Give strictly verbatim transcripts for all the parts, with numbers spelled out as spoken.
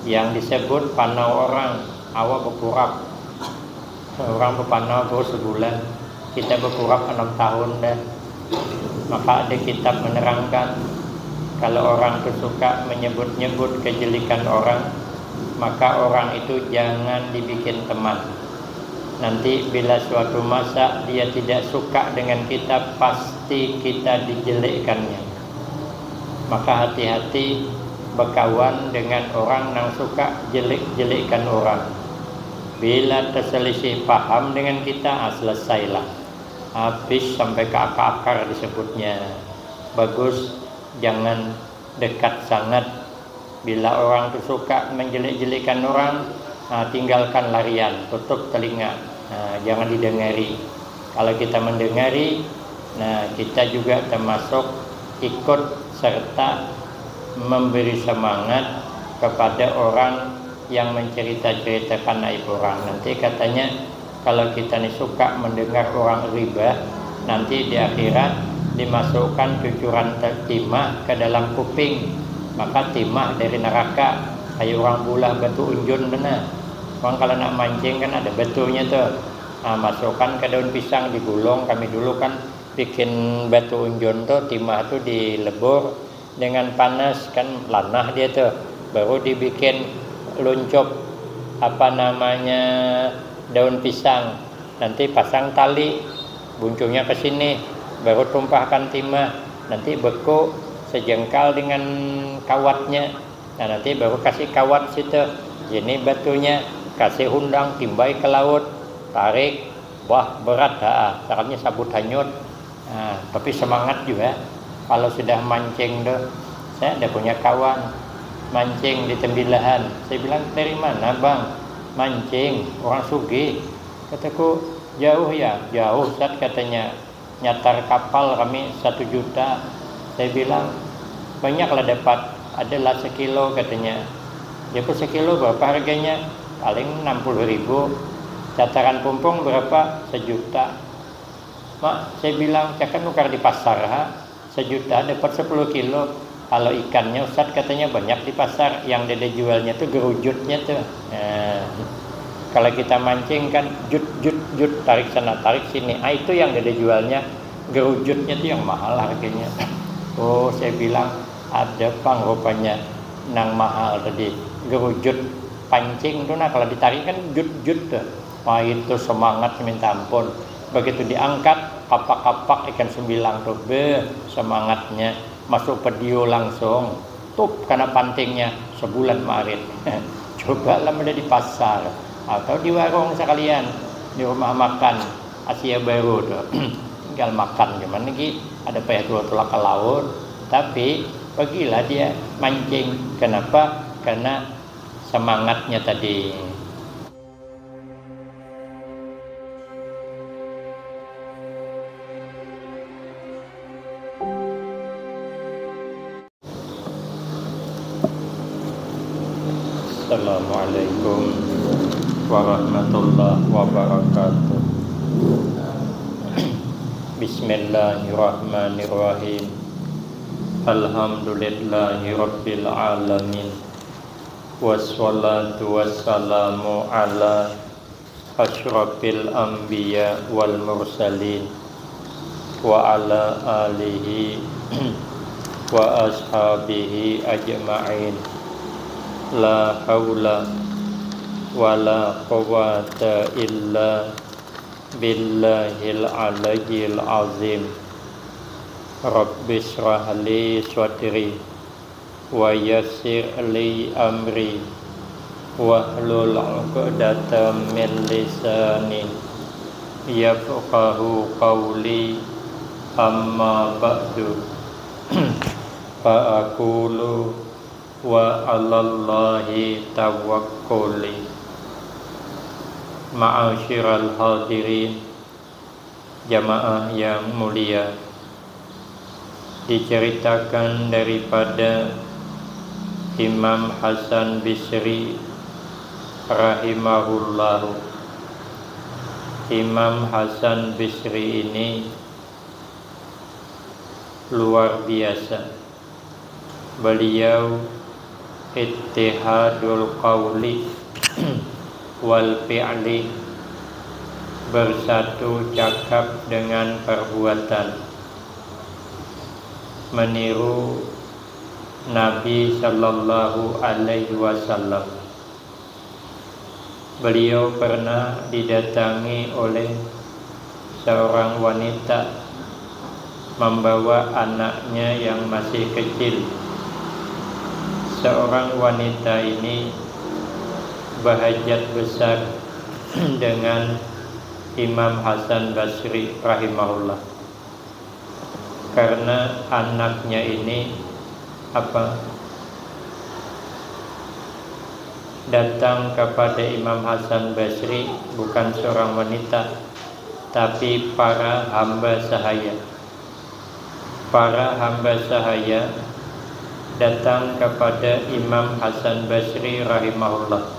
Yang disebut panau orang, awak bekurap. Orang bepanau terus sebulan, kita bekurap enam tahun dah. Maka ada kitab menerangkan, kalau orang tu suka menyebut-nyebut kejelekan orang, maka orang itu jangan dibikin teman. Nanti bila suatu masa dia tidak suka dengan kita, pasti kita dijelekkannya. Maka hati-hati bekawan dengan orang nang suka jelek-jelekkan orang. Bila terselisih paham dengan kita, ah, selesailah. Habis sampai ke akar-akar disebutnya. Bagus, jangan dekat sangat. Bila orang tu suka menjelek-jelekan orang, ah, tinggalkan larian, tutup telinga. Ah, jangan didengari. Kalau kita mendengari, nah, kita juga termasuk ikut serta memberi semangat kepada orang yang mencerita-ceritakan aib orang. Nanti katanya, kalau kita ni suka mendengar orang ribah, nanti di akhirat dimasukkan cucuran te-, timah ke dalam kuping. Maka timah dari neraka, kayak orang bulah batu unjun tu nah. Orang kalau nak mancing kan ada batunya tu. Nah, masukkan ke daun pisang, digulung. Kami dulu kan bikin batu unjun tu, timah tu dilebur dengan panas, kan lanah dia tu. Baru dibikin luncup, apa namanya, daun pisang. Nanti pasang tali, buncungnya ke sini, baru tumpahkan timah. Nanti beku sejengkal dengan kawatnya. Nah, nanti baru kasih kawat situ. Ini batunya, kasih hundang, timbai ke laut, tarik, wah, berat, ha, caranya sabut hanyut. Nah, tapi semangat juga. Kalau sudah mancing tu, saya ada punya kawan mancing di Tembilahan. Saya bilang, "Dari mana, Bang?" "Mancing, orang sugih." Kataku, "Jauh ya?" "Jauh, Sat," katanya. "Nyatar kapal kami satu juta." Saya bilang, "Banyaklah dapat, adalah sekilo," katanya. Dia pun, "Sekilo berapa harganya?" "Paling enam puluh ribu." "Cataran pumpung berapa?" "Sejuta." "Mak," saya bilang, "cakap nukar di pasar, ha? Sejuta dapat sepuluh kilo." "Kalau ikannya, Ustaz, katanya banyak di pasar, yang dede jualnya tuh gerujutnya tuh." Nah, kalau kita mancing kan jut, jut, jut, tarik sana, tarik sini. Ah, itu yang dede jualnya, gerujutnya tuh yang mahal harganya. Oh, saya bilang, ada pang rupanya nang mahal tadi, gerujut pancing tuh. Nah, kalau ditarik kan jut, jut tuh. Wah, itu semangat minta ampun. Begitu diangkat, kapak-kapak ikan sembilang tuh, beh, semangatnya. Masuk pedio langsung, tup, kena pantingnya, sebulan marit. Coba lah, ada di pasar atau di warung sekalian, di rumah makan Asia Baru tuh. Tinggal makan, cuman lagi ada payah dua tulak ke laut, tapi pergilah dia mancing. Kenapa? Karena semangatnya tadi. Assalamualaikum warahmatullahi wabarakatuh. Bismillahirrahmanirrahim. Alhamdulillahirabbil alamin. Wassalatu wassalamu ala asyrafil anbiya wal mursalin, wa ala alihi wa ashabihi ajma'in. La haula wa la quwwata illa billahil aliyyil azim. Rabbi shrah li sadri wa yassir li amri wahlul 'uqdatam min lisani yafqahu qawli. Amma ba'du. Fa aqulu wa 'alallahi tawakkuli. Ma'asyiral hadirin, jamaah yang mulia, diceritakan daripada Imam Hasan Bisri rahimahullahu. Imam Hasan Bisri ini luar biasa. Beliau Ittihadul qawli wal fi'li, bersatu cakap dengan perbuatan, meniru Nabi Sallallahu Alaihi Wasallam. Beliau pernah didatangi oleh seorang wanita membawa anaknya yang masih kecil. Seorang wanita ini bahajat besar dengan Imam Hasan Basri rahimahullah. Karena anaknya ini apa datang kepada Imam Hasan Basri bukan seorang wanita, tapi para hamba sahaya. Para hamba sahaya datang kepada Imam Hasan Basri rahimahullah.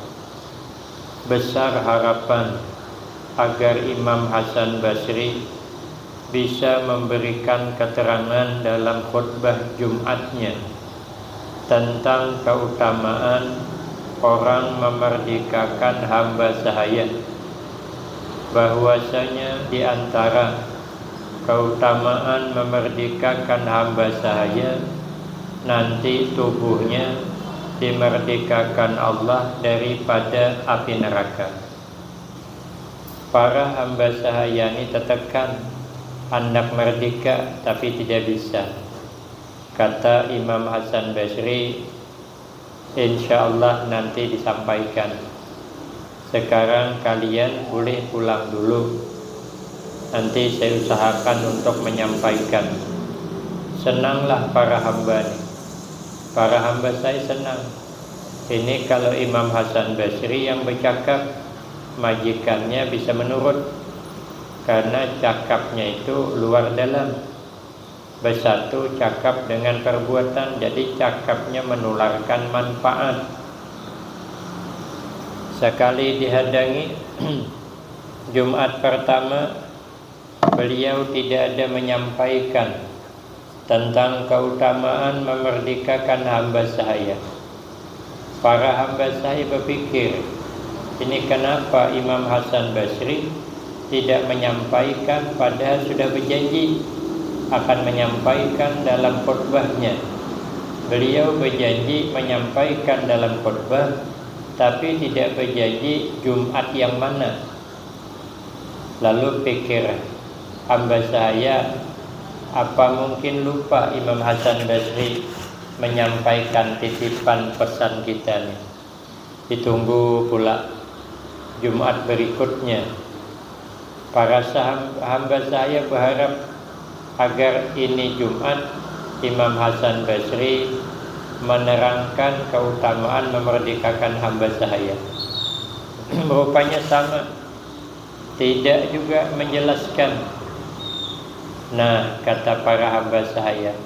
Besar harapan agar Imam Hasan Basri bisa memberikan keterangan dalam khutbah Jumatnya tentang keutamaan orang memerdekakan hamba sahaya, bahwasanya di antara keutamaan memerdekakan hamba sahaya, nanti tubuhnya dimerdekakan Allah daripada api neraka. Para hamba sahaya ni tetekan, handak merdeka tapi tidak bisa. Kata Imam Hasan Basri, "Insya Allah nanti disampaikan. Sekarang kalian boleh pulang dulu. Nanti saya usahakan untuk menyampaikan." Senanglah para hamba ni. Para hamba saya senang. Ini kalau Imam Hasan Basri yang bercakap, majikannya bisa menurut. Karena cakapnya itu luar dalam. Bersatu cakap dengan perbuatan, jadi cakapnya menularkan manfaat. Sekali dihadangi Jumat pertama, beliau tidak ada menyampaikan tentang keutamaan memerdekakan hamba sahaya. Para hamba sahaya berpikir, ini kenapa Imam Hasan Basri tidak menyampaikan padahal sudah berjanji akan menyampaikan dalam khutbahnya. Beliau berjanji menyampaikan dalam khutbah, tapi tidak berjanji Jumat yang mana. Lalu pikir hamba sahaya, apa mungkin lupa Imam Hasan Basri menyampaikan titipan pesan kita ni? Ditunggu pula Jumat berikutnya. Para saham-, hamba sahaya berharap agar ini Jumat Imam Hasan Basri menerangkan keutamaan memerdekakan hamba sahaya. Rupanya sama, tidak juga menjelaskan. Nah, kata para hamba sahaya,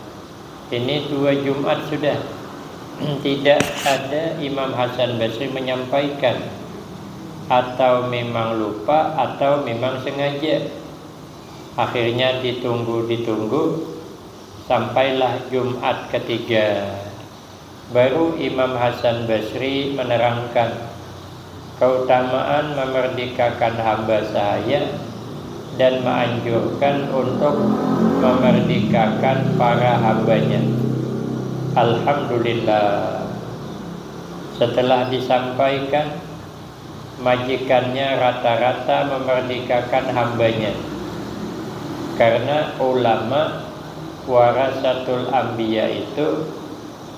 ini dua Jumat sudah tidak ada Imam Hasan Basri menyampaikan, atau memang lupa atau memang sengaja. Akhirnya ditunggu-ditunggu, sampailah Jumat ketiga. Baru Imam Hasan Basri menerangkan keutamaan memerdekakan hamba sahaya dan menganjurkan untuk memerdekakan para hambanya. Alhamdulillah. Setelah disampaikan, majikannya rata-rata memerdekakan hambanya. Karena ulama warasatul anbiya itu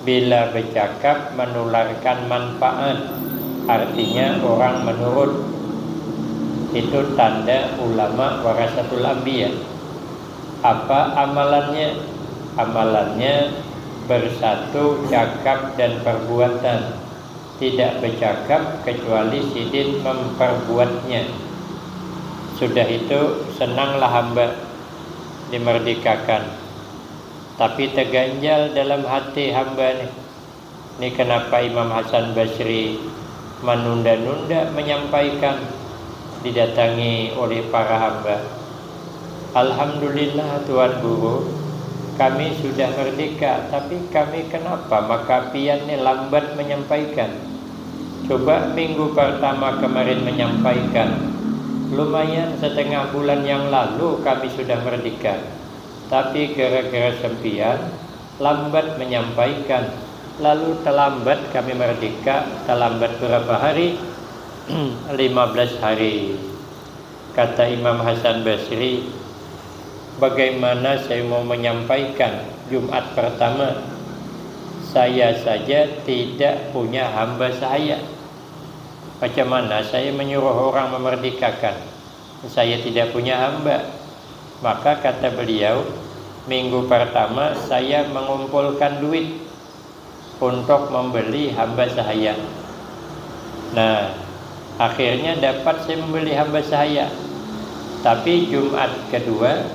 bila bercakap menularkan manfaat, artinya orang menurut. Itu tanda ulama warasatul anbiya. Apa amalannya? Amalannya bersatu cakap dan perbuatan. Tidak bercakap kecuali sidin memperbuatnya. Sudah itu, senanglah hamba dimerdekakan. Tapi terganjal dalam hati hamba ni. Ni kenapa Imam Hasan Basri menunda-nunda menyampaikan, didatangi oleh para hamba. Alhamdulillah, Tuan Guru, Kami sudah merdeka, tapi kami kenapa maka pian ni lambat menyampaikan? Coba minggu pertama kemarin menyampaikan, lumayan setengah bulan yang lalu kami sudah merdeka. Tapi gara-gara sempian, lambat menyampaikan, lalu terlambat kami merdeka, terlambat berapa hari? Lima belas hari. Kata Imam Hasan Basri, bagaimana saya mau menyampaikan Jumat pertama? Saya saja tidak punya hamba sahaya. Macam mana saya menyuruh orang memerdekakan? Saya tidak punya hamba. Maka kata beliau, minggu pertama saya mengumpulkan duit untuk membeli hamba sahaya. Nah, akhirnya dapat saya membeli hamba sahaya. Tapi Jumat kedua,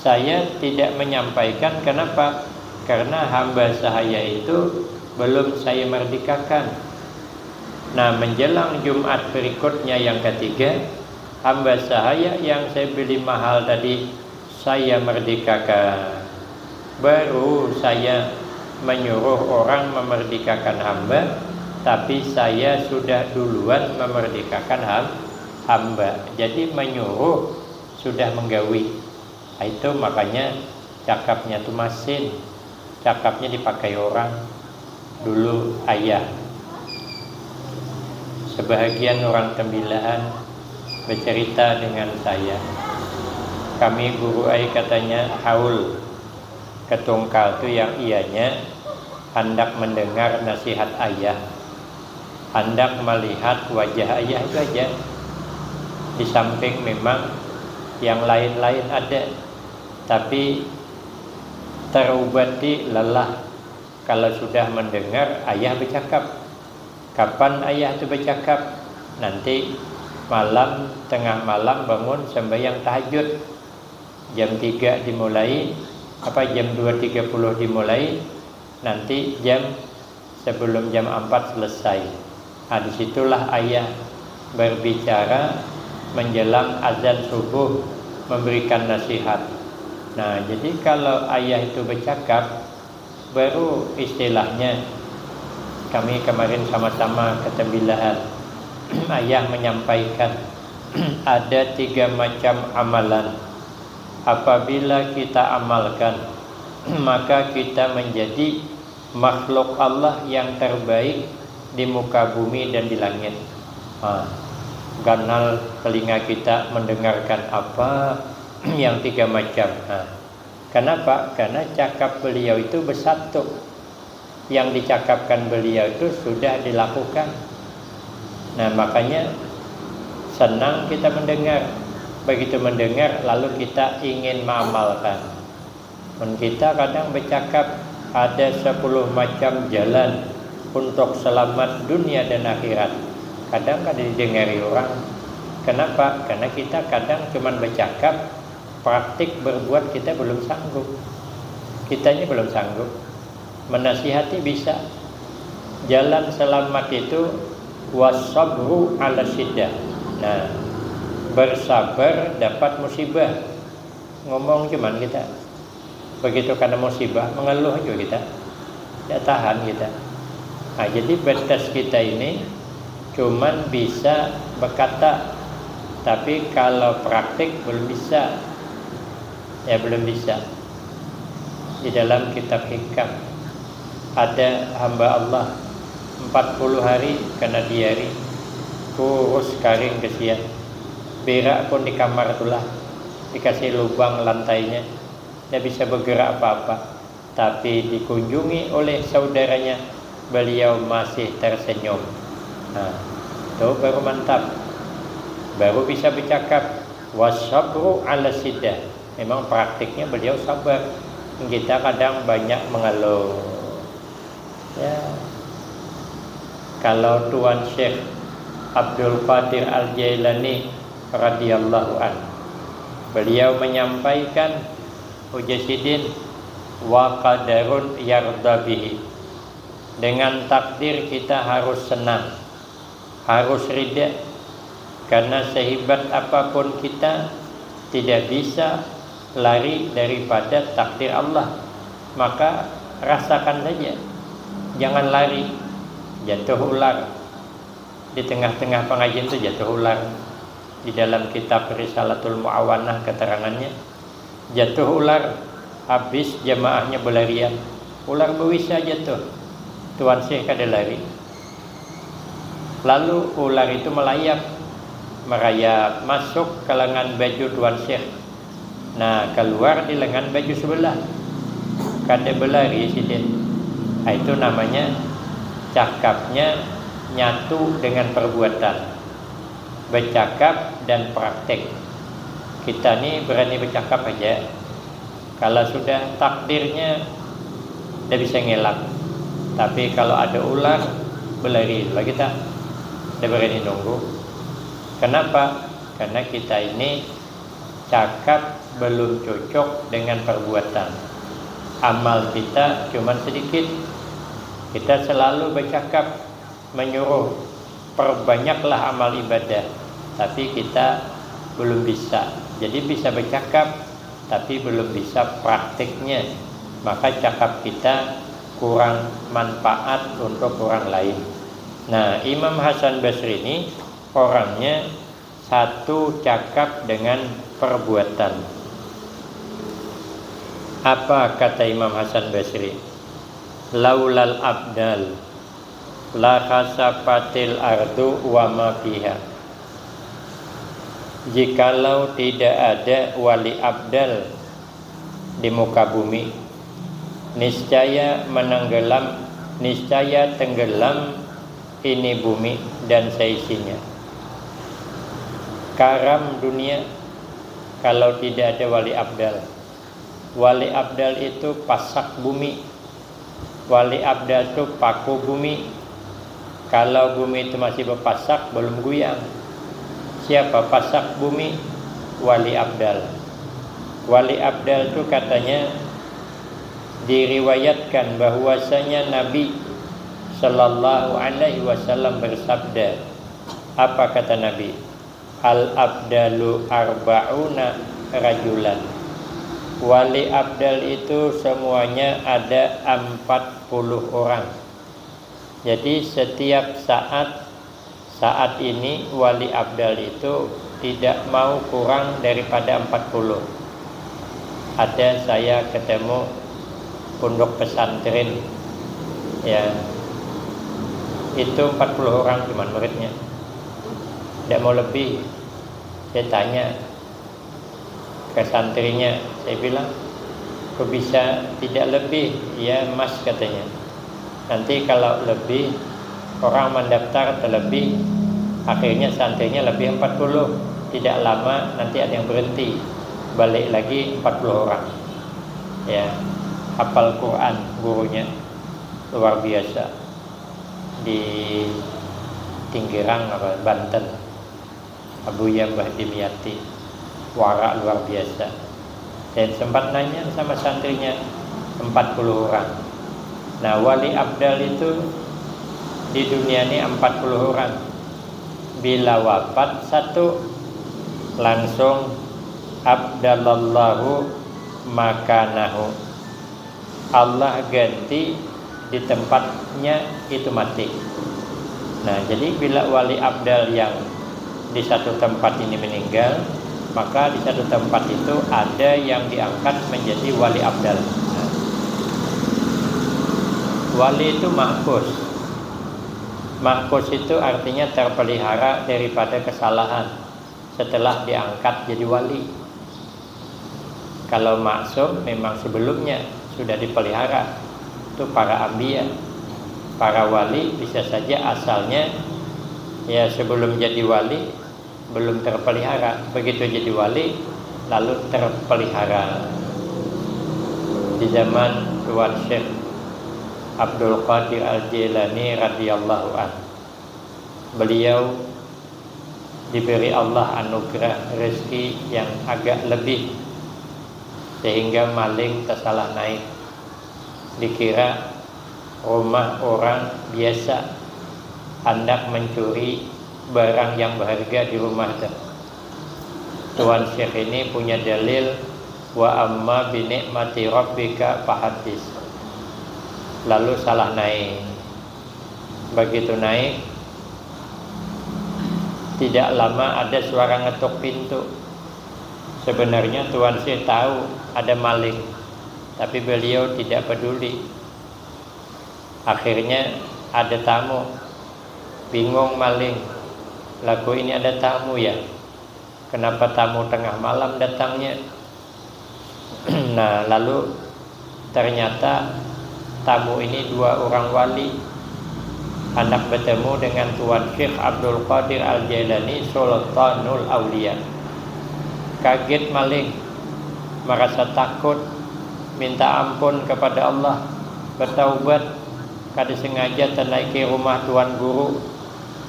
saya tidak menyampaikan. Kenapa? Karena hamba sahaya itu belum saya merdekakan. Nah, menjelang Jumat berikutnya yang ketiga, hamba sahaya yang saya beli mahal tadi saya merdekakan. Baru saya menyuruh orang memerdekakan hamba, tapi saya sudah duluan memerdekakan ham-, hamba. Jadi menyuruh sudah menggawi. Itu makanya cakapnya tu masin, cakapnya dipakai orang. Dulu ayah, sebahagian orang Tembilahan bercerita dengan saya. Kami guru ai katanya haul ketungkal tu yang ianya handak mendengar nasihat ayah, handak melihat wajah ayah itu aja. Di samping memang yang lain-lain ada, tapi terubati lelah kalau sudah mendengar ayah bercakap. Kapan ayah tu bercakap? Nanti malam, tengah malam bangun sembahyang tahajud. Jam tiga dimulai, apa, jam dua tiga puluh dimulai, nanti jam, sebelum jam empat selesai. Nah, disitulah ayah berbicara menjelang azan subuh, memberikan nasihat. Nah, jadi kalau ayah itu bercakap, baru istilahnya kami kemarin sama-sama ketembilahan. Ayah menyampaikan ada tiga macam amalan. Apabila kita amalkan, maka kita menjadi makhluk Allah yang terbaik di muka bumi dan di langit. Ha, ganal telinga kita mendengarkan apa yang tiga macam. Ha. Kenapa? Karena cakap beliau itu bersatu. Yang dicakapkan beliau itu sudah dilakukan. Nah, makanya senang kita mendengar. Begitu mendengar, lalu kita ingin mengamalkan. Dan kita kadang bercakap, ada sepuluh macam jalan untuk selamat dunia dan akhirat. Kadang kada didengari orang. Kenapa? Karena kita kadang cuman bercakap, praktik berbuat kita belum sanggup. Kitanya belum sanggup. Menasihati bisa. Jalan selamat itu wasabru ala syiddah. Nah, bersabar dapat musibah. Ngomong cuman kita. Begitu kena musibah, mengeluh juga kita. Ya, tahan kita. Nah, jadi batas kita ini cuman bisa berkata, tapi kalau praktik belum bisa. Ya, belum bisa. Di dalam kitab Hikam, ada hamba Allah empat puluh hari kena diari, kurus karing kesian. Berak pun di kamar tulah, dikasih lubang lantainya, tidak bisa bergerak apa-apa. Tapi dikunjungi oleh saudaranya, beliau masih tersenyum. Nah, itu baru mantap. Baru bisa bercakap, wasabru ala syiddah. Memang praktiknya beliau sabar. Kita kadang banyak mengeluh. Ya. Kalau Tuan Syekh Abdul Qadir Al-Jailani radhiyallahu an, beliau menyampaikan, ujar sidin, wa qadarun yarda bihi. Dengan takdir kita harus senang, harus rida, karena sehebat apapun kita, tidak bisa lari daripada takdir Allah. Maka rasakan saja, jangan lari. Jatuh ular. Di tengah-tengah pengajian tu jatuh ular. Di dalam kitab Risalatul Muawanah keterangannya, jatuh ular, habis jamaahnya belarian. Ular bewisa jatuh. Tuan Syekh kada lari. Lalu ular itu melayap, merayap masuk ke lengan baju Tuan Syekh. Nah, keluar di lengan baju sebelah. Kada belari sidin. Nah, itu namanya cakapnya nyatu dengan perbuatan. Bercakap dan praktek. Kita ni berani bercakap aja. Kalau sudah takdirnya, dah bisa ngelak. Tapi kalau ada ular, belari lah kita. Dah berani nunggu. Kenapa? Karena kita ini cakap belum cocok dengan perbuatan. Amal kita cuman sedikit. Kita selalu bercakap, menyuruh, perbanyaklah amal ibadah. Tapi kita belum bisa. Jadi bisa bercakap, tapi belum bisa praktiknya. Maka cakap kita kurang manfaat untuk orang lain. Nah, Imam Hasan Basri ini orangnya satu cakap dengan perbuatan. Apa kata Imam Hasan Basri? "Laulal abdal, la khasafatil ardu wa ma fiha." Jikalau tidak ada wali abdal di muka bumi, niscaya menenggelam, niscaya tenggelam ini bumi dan seisinya. Karam dunia kalau tidak ada wali abdal. Wali abdal itu pasak bumi. Wali abdal itu paku bumi. Kalau bumi itu masih berpasak, belum goyang. Siapa pasak bumi? Wali abdal. Wali abdal itu katanya diriwayatkan bahwasanya Nabi Shallallahu Alaihi Wasallam bersabda, apa kata Nabi? "Al abdalu arba'una rajulan." Wali abdal itu semuanya ada empat puluh orang. Jadi setiap saat, saat ini wali abdal itu tidak mau kurang daripada empat puluh. Ada saya ketemu pondok pesantren, ya, itu empat puluh orang cuman muridnya, tidak mau lebih. Saya tanya ke santrinya, saya bilang, "Kok bisa tidak lebih?" "Ya, Mas," katanya, "nanti kalau lebih, orang mendaftar terlebih, akhirnya santrinya lebih empat puluh. Tidak lama nanti ada yang berhenti, balik lagi empat puluh orang." Ya, hafal Quran gurunya, luar biasa, di Tinggirang apa, Banten. Abuya Mbah Dimyati, wara luar biasa. Dan sempat nanya sama santrinya, empat puluh orang. Nah, wali abdal itu di dunia ini empat puluh orang. Bila wafat satu, langsung abdalallahu makanahu. Allah ganti di tempatnya itu mati. Nah, jadi bila wali abdal yang di satu tempat ini meninggal, maka di satu tempat itu ada yang diangkat menjadi wali abdal. Nah, wali itu mahfuz. Mahfuz itu artinya terpelihara daripada kesalahan setelah diangkat jadi wali. Kalau maksum memang sebelumnya sudah dipelihara, itu para ambia. Para wali bisa saja asalnya, ya, sebelum jadi wali belum terpelihara, begitu jadi wali lalu terpelihara. Di zaman Tuan Syekh Abdul Qadir Al Jailani radhiyallahu anh, beliau diberi Allah anugerah rezeki yang agak lebih, sehingga maling tersalah naik. Dikira rumah orang biasa, hendak mencuri barang yang berharga di rumah tu. Tuan Syekh ini punya dalil Wa amma bi ni'mati rabbika fahaddits. Lalu salah naik. Begitu naik, tidak lama ada suara ngetuk pintu. Sebenarnya Tuan Syekh tahu ada maling, tapi beliau tidak peduli. Akhirnya ada tamu. Bingung maling, "Laku ini ada tamu ya? Kenapa tamu tengah malam datangnya?" Nah, lalu ternyata tamu ini dua orang wali, hendak bertemu dengan Tuan Syekh Abdul Qadir Al-Jailani, Sultanul Aulia. Kaget maling, merasa takut, minta ampun kepada Allah, bertaubat, kada sengaja tenaiki rumah Tuan Guru.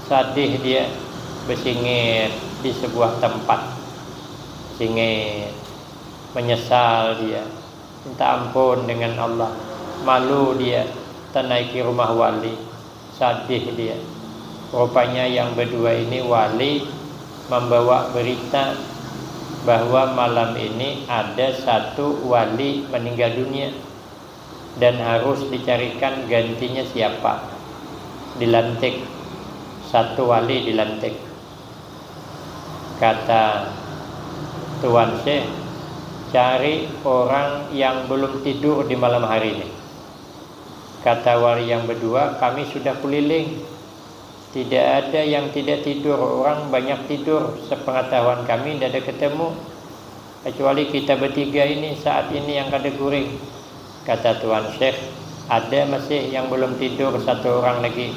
Sadih dia, besingit di sebuah tempat. Singit, menyesal dia, minta ampun dengan Allah. Malu dia, tenaiki rumah wali. Sadih dia. Rupanya yang berdua ini wali membawa berita bahwa malam ini ada satu wali meninggal dunia dan harus dicarikan gantinya siapa. Dilantik, satu wali dilantik. Kata Tuan Syekh, "Cari orang yang belum tidur di malam hari ini." Kata wali yang berdua, "Kami sudah keliling. Tidak ada yang tidak tidur. Orang banyak tidur. Sepengetahuan kami, tidak ada ketemu. Kecuali kita bertiga ini saat ini yang kada guring." Kata Tuan Syekh, "Ada masih yang belum tidur satu orang lagi."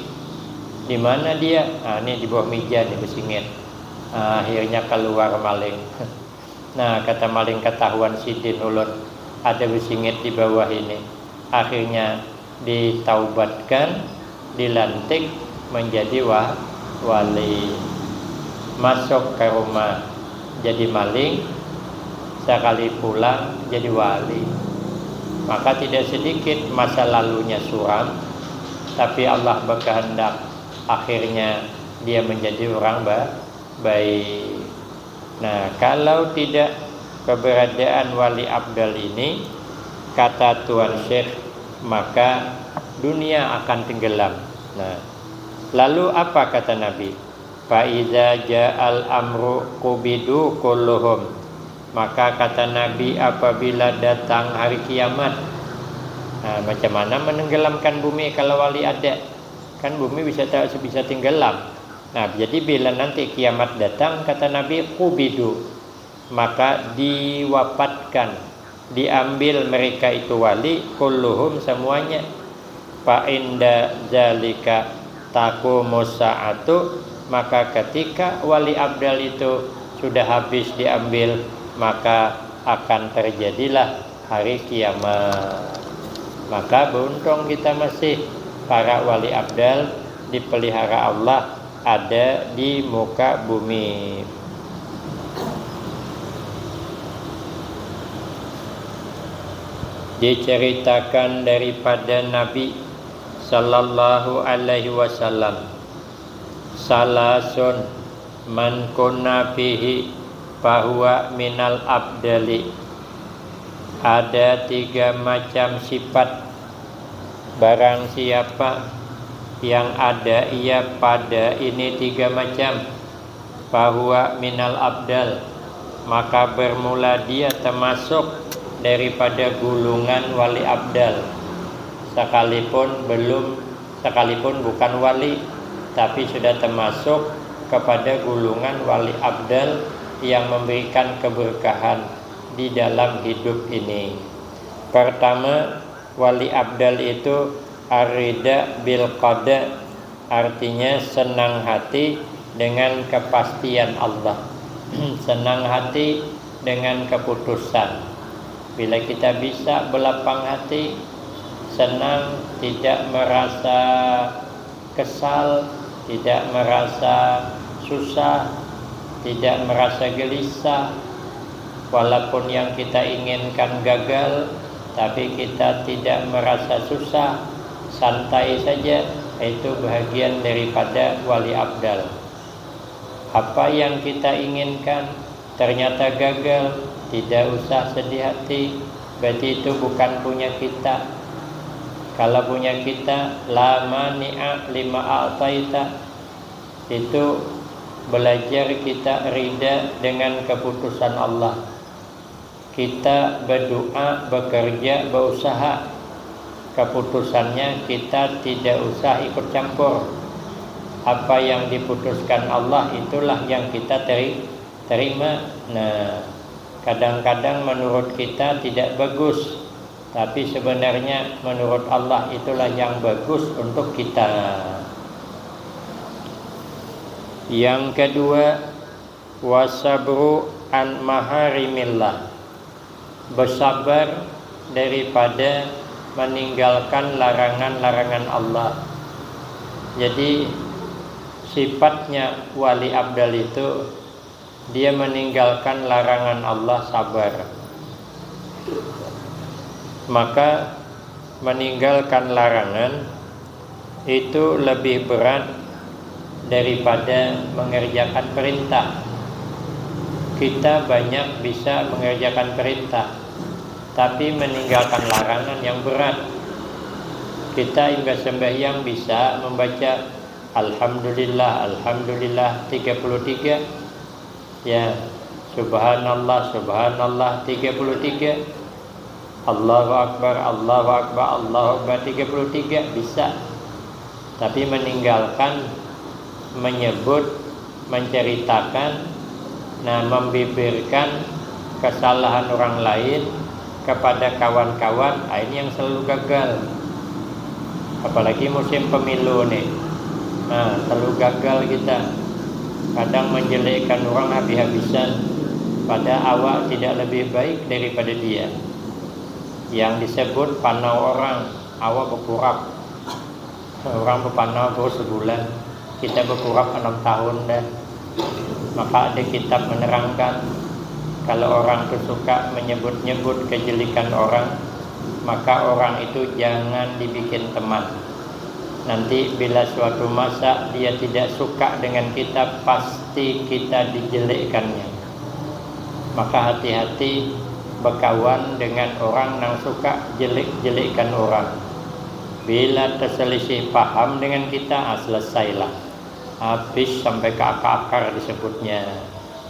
"Di mana dia?" "Ah, ini di bawah meja nih, besingit." Ah, akhirnya keluar maling. "Nah," kata maling, "ketahuan sidin ulun, ada besingit di bawah ini." Akhirnya ditaubatkan, dilantik menjadi wa-, wali. Masuk ke rumah jadi maling, sekali pulang jadi wali. Maka tidak sedikit masa lalunya suram, tapi Allah berkehendak, akhirnya dia menjadi orang ba-, baik. Nah, kalau tidak keberadaan wali abdal ini, kata Tuan Syekh, maka dunia akan tenggelam. Nah, lalu apa kata Nabi? "Fa iza ja'al amru qubidu kulluhum." Maka kata Nabi, apabila datang hari kiamat, nah, macam mana menenggelamkan bumi kalau wali ada? Kan bumi bisa ta-, bisa tenggelam. Nah, jadi bila nanti kiamat datang, kata Nabi, qubidu, maka diwafatkan, diambil mereka itu wali, kulluhum, semuanya. Fa inda zalika taqumus sa'atu, maka ketika wali abdal itu sudah habis diambil, maka akan terjadilah hari kiamat. Maka beruntung kita masih, para wali abdal dipelihara Allah ada di muka bumi. Diceritakan daripada Nabi sallallahu alaihi wasallam, salasun man kunna fihi fahuwa minal abdali. Ada tiga macam sifat. Barang siapa yang ada ia pada ini tiga macam, fahuwa minal abdal, maka bermula dia termasuk daripada gulungan wali abdal, sekalipun belum, sekalipun bukan wali, tapi sudah termasuk kepada gulungan wali abdal yang memberikan keberkahan di dalam hidup ini. Pertama, wali abdal itu ar-rida bil qada, artinya senang hati dengan kepastian Allah. Senang hati dengan keputusan. Bila kita bisa belapang hati, senang, tidak merasa kesal, tidak merasa susah, tidak merasa gelisah. Walaupun yang kita inginkan gagal, tapi kita tidak merasa susah, santai saja. Itu bahagian daripada wali abdal. Apa yang kita inginkan ternyata gagal, Tidak usah sedih hati, berarti itu bukan punya kita. Kalau punya kita, la mani'a lima a'taita, itu belajar kita rida dengan keputusan Allah. Kita berdoa, bekerja, berusaha. Keputusannya kita tidak usah ikut campur. Apa yang diputuskan Allah, itulah yang kita teri- terima. Nah, kadang-kadang menurut kita tidak bagus, tapi sebenarnya menurut Allah itulah yang bagus untuk kita. Yang kedua, wasabru an maharimillah. Bersabar daripada meninggalkan larangan-larangan Allah. Jadi, sifatnya wali abdal itu, dia meninggalkan larangan Allah, sabar. Maka, meninggalkan larangan itu lebih berat daripada mengerjakan perintah. Kita banyak bisa mengerjakan perintah, tapi meninggalkan larangan yang berat. Kita imbah sembahyang bisa membaca Alhamdulillah, Alhamdulillah tiga puluh tiga. Ya, Subhanallah, Subhanallah tiga puluh tiga. Allahu Akbar, Allahu Akbar, Allahu Akbar tiga puluh tiga, bisa. Tapi meninggalkan, menyebut, menceritakan, nah, membibirkan kesalahan orang lain kepada kawan-kawan, ah, ini yang selalu gagal. Apalagi musim pemilu nih. Nah, selalu gagal kita. Kadang menjelekkan orang habis-habisan, pada awak tidak lebih baik daripada dia. Yang disebut panau orang, awak bekurap. Orang bepanau baru sebulan, kita bekurap enam tahun dah. Maka ada kitab menerangkan, kalau orang tu suka menyebut-nyebut kejelekan orang, maka orang itu jangan dibikin teman. Nanti bila suatu masa dia tidak suka dengan kita, pasti kita dijelekkannya. Maka hati-hati bekawan dengan orang nang suka jelek-jelekkan orang. Bila terselisih paham dengan kita, ah, selesailah. Habis sampai ke akar-akar disebutnya.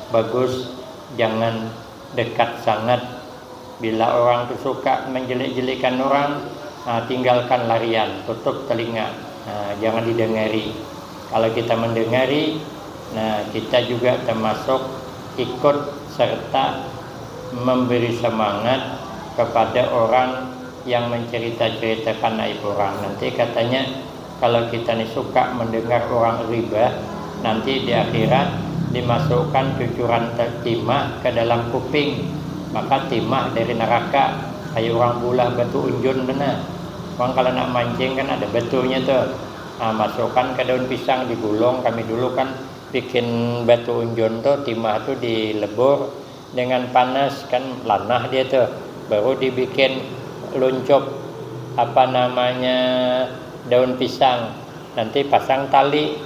Bagus, jangan dekat sangat. Bila orang tu suka menjelek-jelekkan orang, ah, tinggalkan larian, tutup telinga. Ah, jangan didengari. Kalau kita mendengari, nah, kita juga termasuk ikut serta memberi semangat kepada orang yang mencerita-ceritakan aib orang. Nanti katanya, kalau kita ni suka mendengar orang ribah, nanti di akhirat dimasukkan cucuran te-, timah ke dalam kuping, maka timah dari neraka, kayak orang bulah batu unjun tu nah. Orang kalau nak mancing kan ada batunya tu. Nah, masukkan ke daun pisang, digulung. Kami dulu kan bikin batu unjun tu, timah tu dilebur dengan panas, kan lanah dia tu. Baru dibikin luncup, apa namanya, daun pisang. Nanti pasang tali,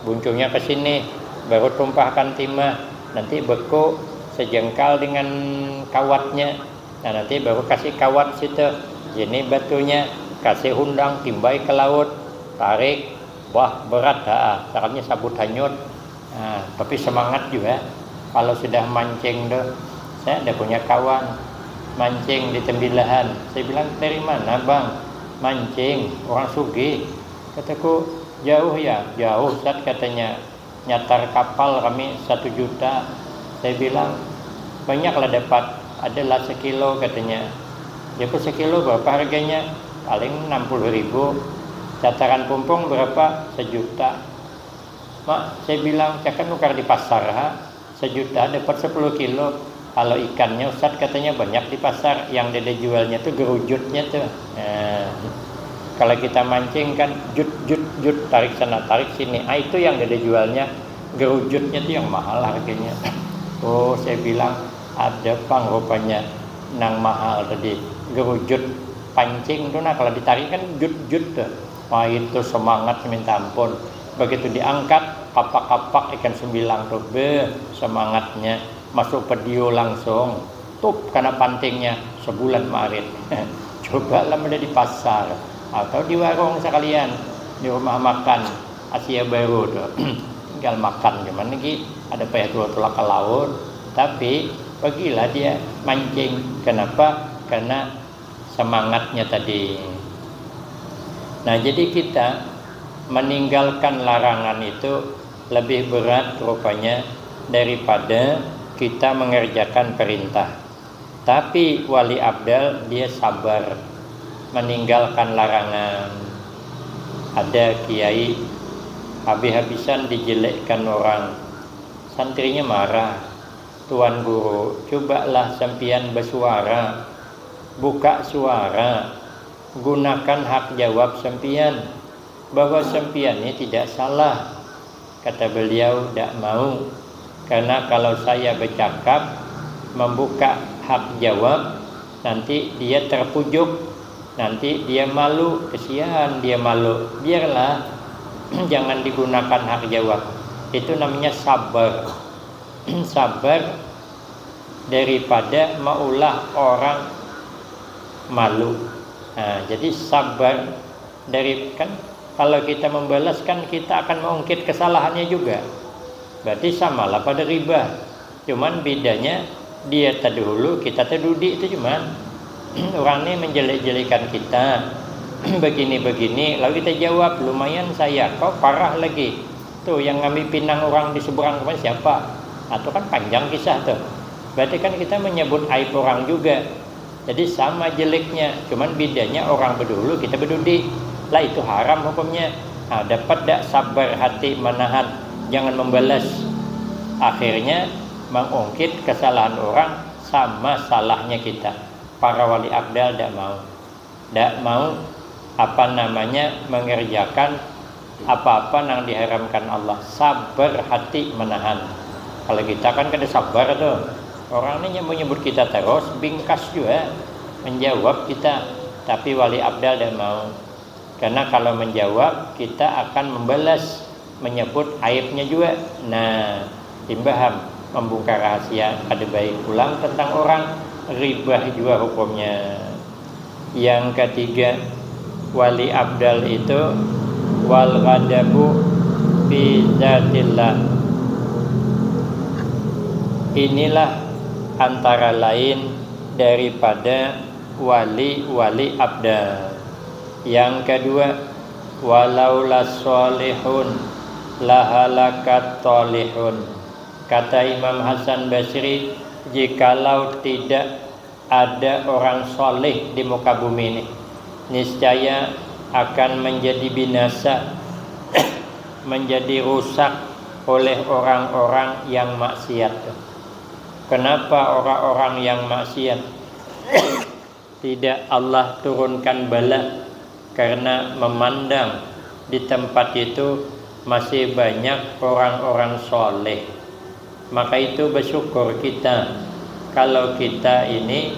buncungnya ke sini, baru tumpahkan timah. Nanti beku sejengkal dengan kawatnya. Nah, nanti baru kasih kawat situ. Ini batunya, kasih hundang, timbai ke laut, tarik, wah, berat, ha, sakalnya sabut hanyut. Nah, tapi semangat juga kalau sudah mancing tu. Saya ada punya kawan mancing di Tembilahan. Saya bilang, "Dari mana, Bang?" "Mancing, orang sugih." Kataku, "Jauh ya?" "Jauh, Sat," katanya. "Nyatar kapal kami satu juta." Saya bilang, "Banyaklah dapat, adalah sekilo," katanya. Jaku, "Sekilo berapa harganya?" "Paling enam puluh ribu." "Cataran pumpung berapa?" "Sejuta." "Mak," saya bilang, "caka nukar di pasar ha, sejuta dapat sepuluh kilo." "Kalau ikannya, Ustad, katanya banyak di pasar, yang dede jualnya tu gerujutnya tu." Nah, kalau kita mancing kan jut, jut, jut, tarik sana, tarik sini. Ah, itu yang dede jualnya, gerujutnya tu yang mahal harganya. Oh, saya bilang, ada pang rupanya nang mahal tadi, gerujut pancing tu nah, kalau ditarik kan jut, jut tu. Wah, itu semangat minta ampun. Begitu diangkat, kapak-kapak ikan sembilang tu, beh, semangatnya. Masuk video langsung. tup kana pantingnya sebulan maarit. Coba lah mada di pasar atau di warung sekalian, di rumah makan Asia Baru tu. Tinggal makan cuman lagi ada payah dua tulak ke laut, tapi pergilah dia mancing. Kenapa? Karena semangatnya tadi. Nah, jadi kita meninggalkan larangan itu lebih berat rupanya daripada kita mengerjakan perintah. Tapi wali abdal dia sabar meninggalkan larangan. Ada kiai habis-habisan dijelekkan orang. Santrinya marah. Tuan guru, cobalah sampian bersuara. Buka suara. Gunakan hak jawab sampian bahwa sampian ini tidak salah. Kata beliau, tidak mau. Karena kalau saya bercakap, membuka hak jawab, nanti dia terpujuk, nanti dia malu, kesian dia malu. Biarlah, jangan digunakan hak jawab. Itu namanya sabar. Sabar daripada maulah orang malu. Nah, jadi sabar dari, kan, kalau kita membalas, kan kita akan mengungkit kesalahannya juga. Berarti samalah pada riba. Cuman bedanya dia terdahulu, kita terdudi itu cuman. Orang ni menjelek-jelekan kita, begini-begini, lalu kita jawab, lumayan saya, kau parah lagi. Tuh, yang ngambil pinang orang di seberang kemarin siapa? Atau kan panjang kisah tuh. Berarti kan kita menyebut aib orang juga. Jadi sama jeleknya, cuman bedanya orang berdahulu, kita berdudi. Lah, itu haram hukumnya. Nah, dapat dak sabar hati menahan, jangan membalas. Akhirnya mengungkit kesalahan orang sama salahnya kita. Para wali abdal dak mau. Dak mau, apa namanya, mengerjakan apa-apa nang diharamkan Allah. Sabar hati menahan. Kalau kita kan kada sabar tuh. Orang ni nyebut-nyebut kita terus, bingkas juga menjawab kita. Tapi wali abdal dak mau. Karena kalau menjawab, kita akan membalas, menyebut aibnya juga. Nah, imbaham membungkar rahasia kada baik pulang tentang orang, ribah juga hukumnya. Yang ketiga, wali abdal itu wal ghadabu fi zatillah. Inilah antara lain daripada wali-wali abdal. Yang kedua, walaula sholihun lahalakat tolihun. Kata Imam Hasan Basri, jikalau tidak ada orang soleh di muka bumi ini, niscaya akan menjadi binasa, menjadi rusak oleh orang-orang yang maksiat. Kenapa orang-orang yang maksiat tidak Allah turunkan bala? Karena memandang di tempat itu masih banyak orang-orang soleh. Maka itu bersyukur kita kalau kita ini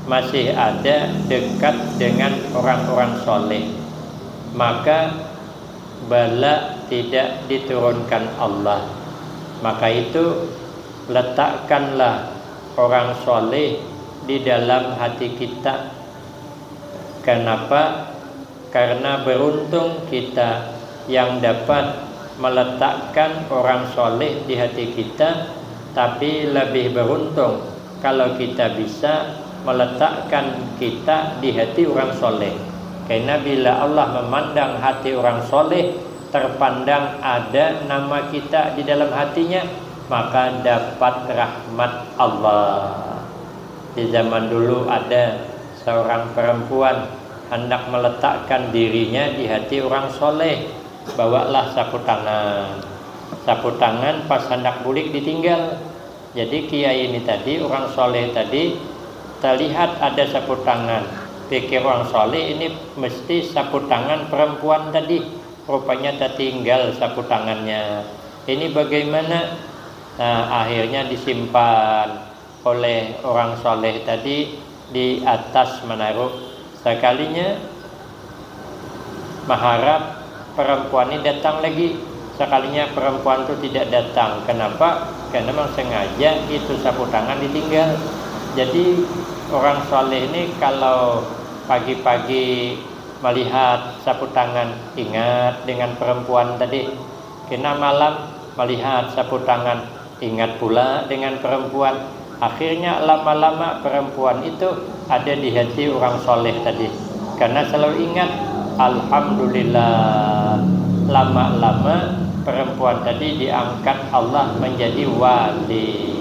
masih ada dekat dengan orang-orang soleh. Maka bala tidak diturunkan Allah. Maka itu letakkanlah orang soleh di dalam hati kita. Kenapa? Karena beruntung kita yang dapat meletakkan orang soleh di hati kita, tapi lebih beruntung kalau kita bisa meletakkan kita di hati orang soleh. Karena bila Allah memandang hati orang soleh, terpandang ada nama kita di dalam hatinya, maka dapat rahmat Allah. Di zaman dulu ada seorang perempuan hendak meletakkan dirinya di hati orang soleh, bawalah sapu tangan. Sapu tangan pas hendak bulik ditinggal. Jadi kiai ini tadi, orang soleh tadi, terlihat ada sapu tangan. Pikir orang soleh ini mesti sapu tangan perempuan tadi. Rupanya tertinggal sapu tangannya. Ini bagaimana? Nah, akhirnya disimpan oleh orang soleh tadi di atas menaruh. Sekalinya mengharap perempuan ini datang lagi. Sekalinya perempuan itu tidak datang. Kenapa? Karena memang sengaja itu sapu tangan ditinggal. Jadi orang soleh ini kalau pagi-pagi melihat sapu tangan, ingat dengan perempuan tadi. Kena malam melihat sapu tangan, ingat pula dengan perempuan. Akhirnya lama-lama perempuan itu ada di hati orang soleh tadi. Karena selalu ingat, alhamdulillah, lama-lama perempuan tadi diangkat Allah menjadi wali.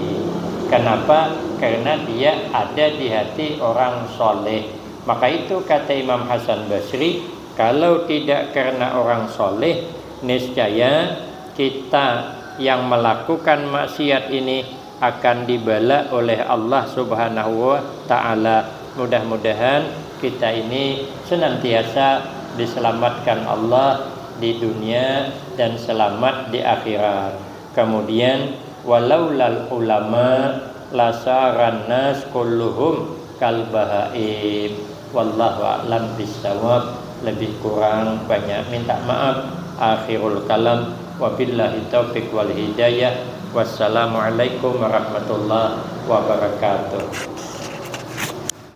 Kenapa? Karena dia ada di hati orang soleh. Maka itu kata Imam Hasan Basri, kalau tidak karena orang soleh, niscaya kita yang melakukan maksiat ini akan dibala oleh Allah Subhanahu wa Ta'ala. Mudah-mudahan kita ini senantiasa diselamatkan Allah di dunia dan selamat di akhirat. Kemudian, walaulal ulama lasaran nas kulluhum kal bahaim. Wallahu a'lam bissawab. Lebih kurang banyak minta maaf. Akhirul kalam. Wabillahi taufiq wal hidayah. Wassalamualaikum warahmatullahi wabarakatuh.